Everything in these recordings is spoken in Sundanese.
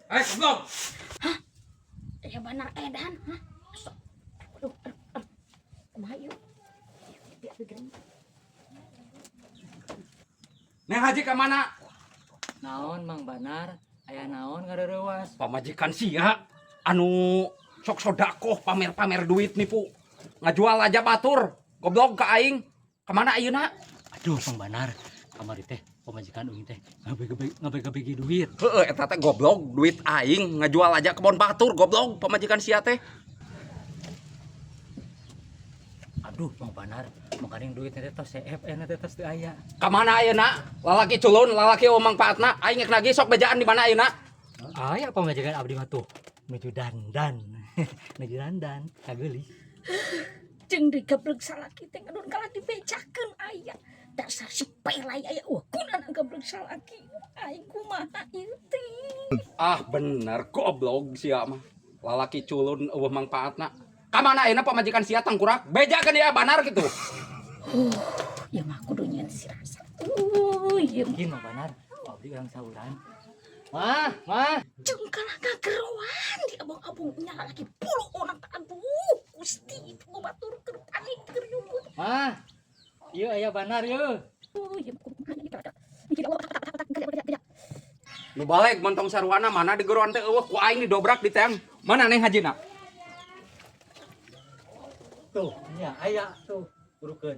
Eh, goblok. Hah? Ya benar edan, hah? Sok. Aduh, aduh, aduh. Kumaha ieu? Ieu gering. Neng Haji ka mana? Naon Mang Banar, aya naon ngareurewas? Pamajikan sia anu sok sodakoh pamer-pamer duit nipu. Ngajual aja batur. Goblok ka aing. Kemana ayeuna? Aduh Mang Banar, kamari teh pamajikan uing teh ngabeg-ngabegi duit. Heeh, eta teh goblok duit aing ngajual aja kebon batur goblok pamajikan sia teh. Aduh Mang Banar, makaning duit teh tos CF teh tos teu aya. Kamana ayeuna? Lalaki culun, lalaki eueuh mangfaatna. Aing rek nagih sok bejaan di mana ayeuna? Aya pamajikan abdi mah tuh nuju dandan. Nuju dandan, kageulis. Jeung digablek salaki teh ngadon kalah dibejakeun aya. Dasar sepelai aya wah kunan gablek salaki. Aing kumaha ieu teh? Ah bener goblok sia mah. Lalaki culun eueuh mangfaatna. Kamana ayeuna pamajikan sia tangkurak? Bejakeun dia banar kitu. Ieu mah kudu nyieun sirasa. Ieu mah Mungkin Mang Banar, abdi urang sauran. Mah, mah. jeung kalah ngageroan di abang-abang nya lalaki puluh orang teh aduh Gusti itu batur keur panik keur nyumput. Mah. Ieu aya Banar ieu. Ieu mah kudu mikir Allah tak tak tak tak tak. Nu balik montong sarwana mana di geroan teh eueuh ku aing didobrak di teang. Mana Neng Hajina? Tuh, nya aya tuh burukeun.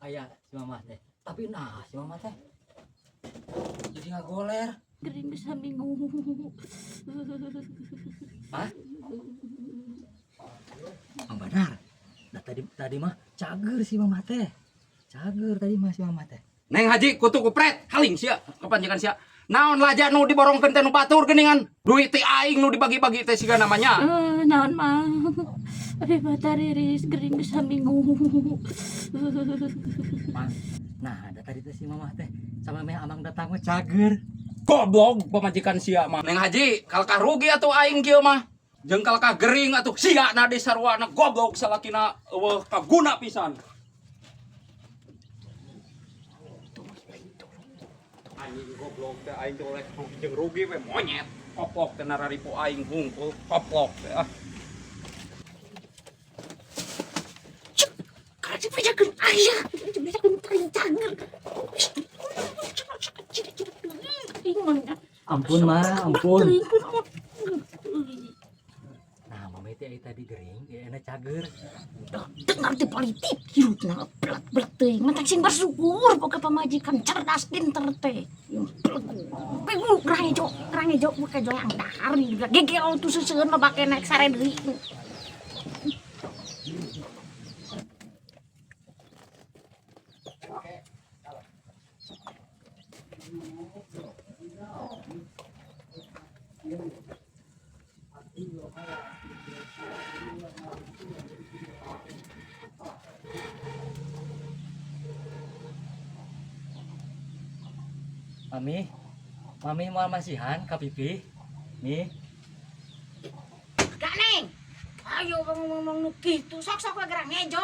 Aya si mamah teh. Tapi nah si mamah teh jadi ngagoler. Gering bisa minggu. Hah? Mang Banar. Nah tadi mah cager si mamah teh. Cager tadi mah si mamah teh. Neng Haji kutu kupret haling sia kepanjangan sia. Naon laja nu diborongkeun teh nu batur geuningan. Duit ti aing nu dibagi-bagi teh siga namanya. Naon mah. Abi mah tariris gering bisa minggu. Nah, ada tadi teh si mamah teh sama meh amang datang mah cager. Goblok pamajikan sia mah. Neng Haji, kalkah rugi atuh aing kieu mah. Jeung kalkah gering atuh sia na di sarwana goblok salakina eueuh kaguna pisan. Anjing goblok teh aing teh oleh rugi jeung rugi we monyet. Koplok teh nararipu aing hungkul koplok teh ah. Cuk, kalau dibejakeun aya, dibejakeun paling cager. Ampun mah, ampun. Nah, mama teh ai tadi gering, ya enak cager. Dengar di politik, hirupna belat-belat teuing. Mantap sing bersyukur boga pamajikan cerdas pinter teh. Begu gerang hejo buka jo yang dahar juga. Gegel tuh seuseun loba keneh sare deui. Mami, mami mau masihan ka pipi? Nih. Gak neng. Ayo ngomong nu kitu sok-sok we gerang hejo.